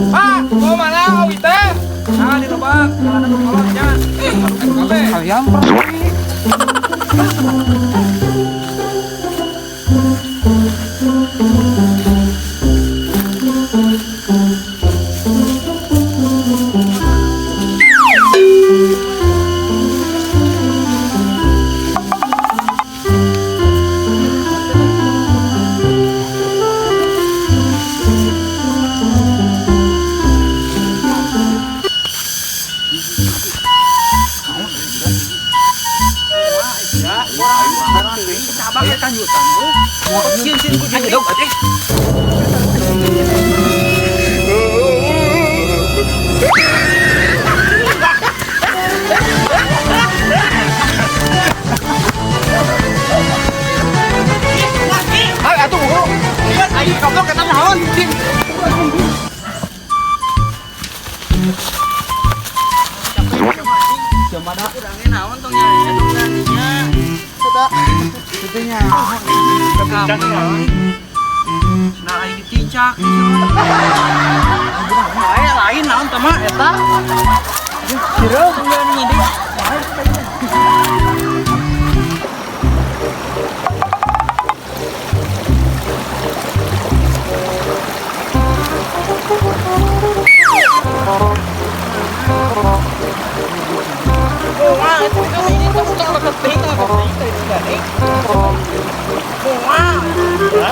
Pak, mau mana awi teh? Nah, di lebak, jalan anu kolotnya. Ih, kabeh. Ayam pergi. Ayo atuh buru. Ayo goblok eta naon? Kurangnya naon tong nyarinya tong nyarinya. Itunya. Nah, aing ditincak. Lain lain naon teh mah eta. Kira nyarinya deui. Wah, itu kan ini tuh tong keting teh itu gade. Wah,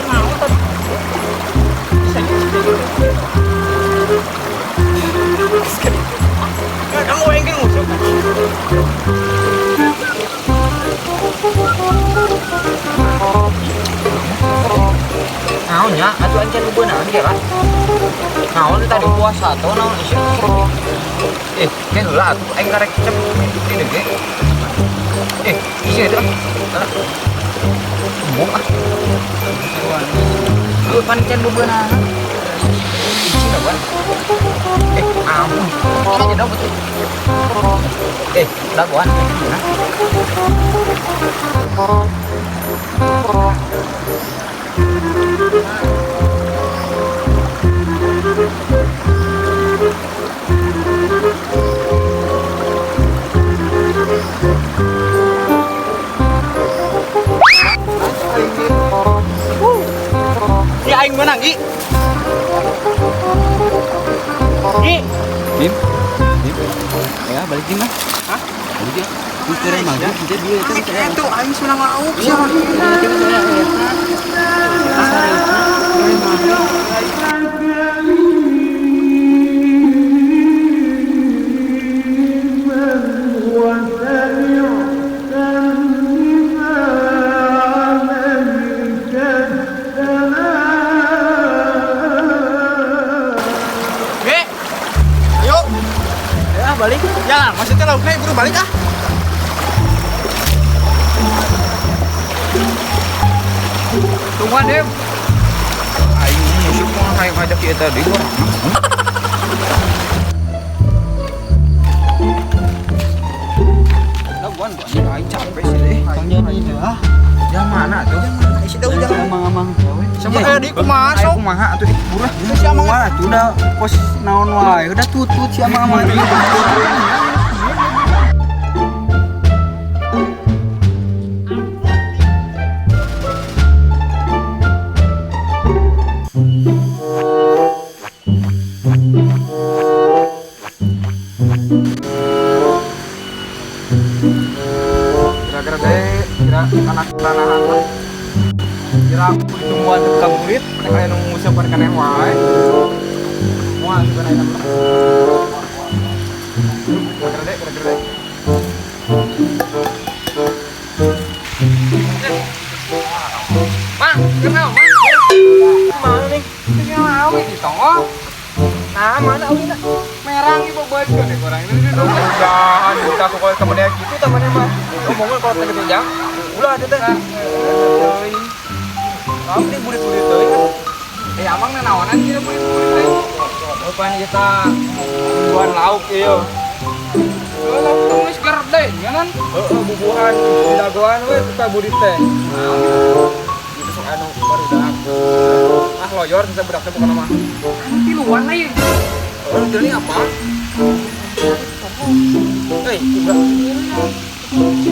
naon teh. Kamu engke ngusuk. Naon nya, atuh ancan beunaan ge lah. Naon tadi puasa atau naon isya. Eh, ke heula atuh aing karek cep ini ge. Eh, isya itu ah. Alah. Embung ah. Lu pan can beunaan. Isi wan. Eh, ampun. Ini aja dong betul. Eh, dagoan. Nah. Ya aing menang, Gi. Gi. Bim. Bim. Ya, balik Bim ah. Hah? Balik ya. Terus keren maghrib kita dia itu Itu aing sudah lauk sia. Gi. Ayo. Ya, balik. Ya, maksudnya lauknya buru balik ah. Tungguan deh. Aing musuh mah hayang ngajak ieu tadi gua. Dagoan gua anjing aing capek sih deh. Tong jadi ah. Yang mana tuh? Si Daud jangan Amang-amang sama kayak di kumaha Aing sok. kumaha atuh ih burah. Si amang Wah, tuh udah pos naon wae, udah tutut si amang-amang. Kira-kira deh, kira anak tanahan lah. Kira aku ditungguan tukang kulit, mereka yang nunggu siapa mereka yang wae. Mual juga naik apa? Kira-kira deh, kira-kira deh. Mang, kenal, Mang. Mana nih? Kenal awi di tongol. Nah, mana awi na? Merang ibu baca deh orang ini. Udah, udah aku kalau temennya gitu temennya mah. Ngomongin kalau teh jang, ulah aja teh. Kamu nih burit-burit teuing kan. Eh, amang nanaonan kieu burit-burit teh. Pan kita bubuhan lauk ieu. Lauk geus gerde, kan? Heeh, bubuhan dagoan we tukang burit teh. Besok anu barudak. Ah loyor teh budak teh bukan mah. Tiluan lain. Oh, ini apa? Hei,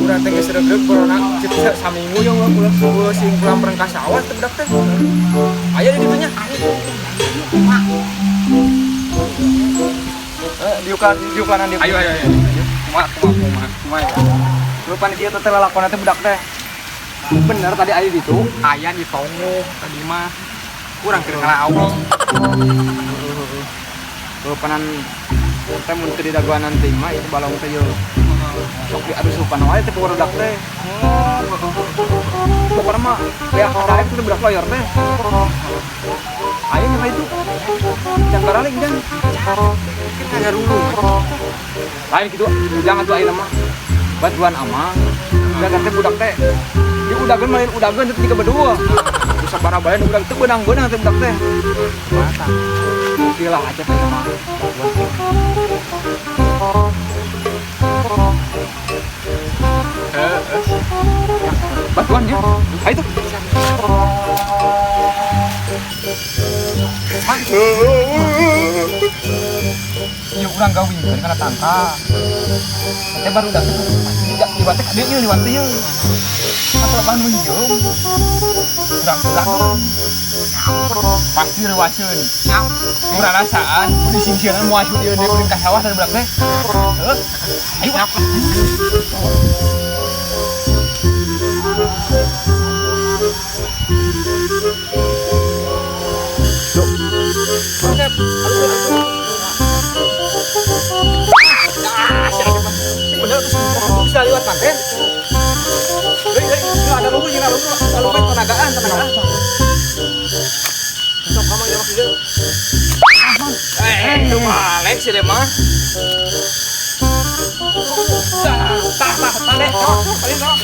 urang teh geus regreg corona cek saminggu ya urang ulah sing pulang bareng ka sawah teh budak teh. Aya di ditu nya. Diukanan diuk. Ayo ayo ayo. Kumaha kumaha kumaha kumaha. Lupa di dieu teh lalakonna teh budak teh. Bener tadi aya di ditu. Aya di tongo tadi mah. Kurang keur ngala awi. Lupanan teh mun teu didagoanan teh mah ieu balong teh yeuh. Sok diadu supan wae teh barudak teh. Pokokna mah liak daek teh budak loyor teh. Ayo nyala itu. Jangan baraling dan. Kita dulu. Lain gitu, jangan tuh ayeuna mah. Bantuan amang. Jaga teh budak teh. Di udageun main udageun teh tiga berdua. Terus sabaraha bae udag teh beunang-beunang teh budak teh. Mata. Gila aja teh mah. Bantuannya. Ayo tuh. Iya urang gawingkeun kana tangka. Teh baru udah tidak liwat teh kadieu ieu liwat teh ieu. Apa ban hijau? Urang urang. Pasti reuaseun. Urang rasaan ku disingsieunan moal asup ieu deui ulin ka sawah teh budak teh. Heuh. Ayo ah. Bener terus bisa lewat manten. Hei, hei, ada lugu, ada lugu, ada lugu, tenagaan, tenagaan. Sok kamu yang maksudnya. Eh, balik sih deh mah. Tah, tah, tah, deh. Paling tah.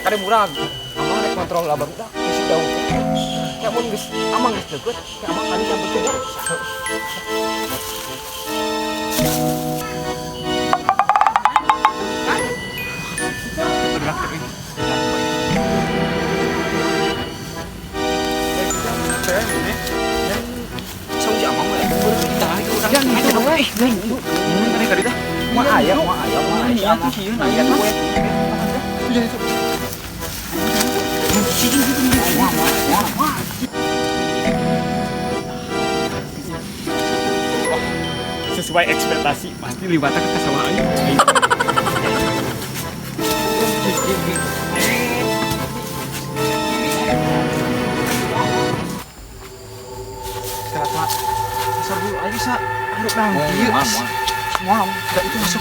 Ada murah, amang rek kontrol lah baru dah, isi jauh. Ya mun geus, amang geus deukeut, ya amang kali sampai tuh. Sesuai ekspektasi pasti liwatnya ke sawah aja.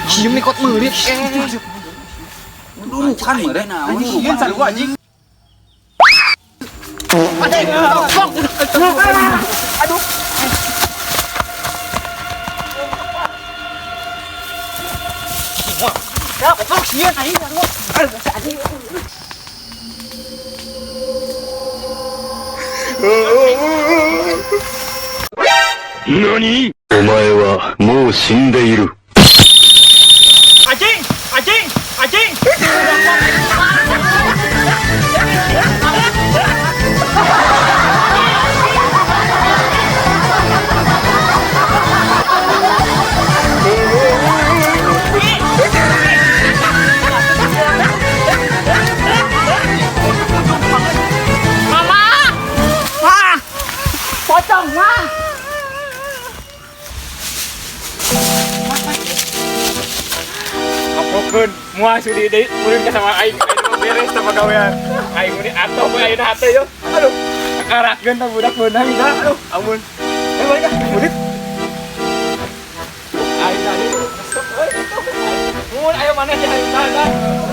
Cium nih kot meurit. Durukan meureun. Anjing sieun sarua anjing. Aduh. Ya, goblok sieun aing atuh. Anjing. 何お前はもう死んでいる。 Anjing, anjing, anjing. Mama! Ma! Pocong, Ma! Kapokeun moal sudi deui ulin ka sama aing. Aing mah beres tah pagawean. Aing meni atoh we ayeuna hate yo. Aduh, karakeun tah budak beunang dah. Aduh, amun. Eh balik ah, murid. Aing tadi resep euy. Mun ayo maneh di aing tah.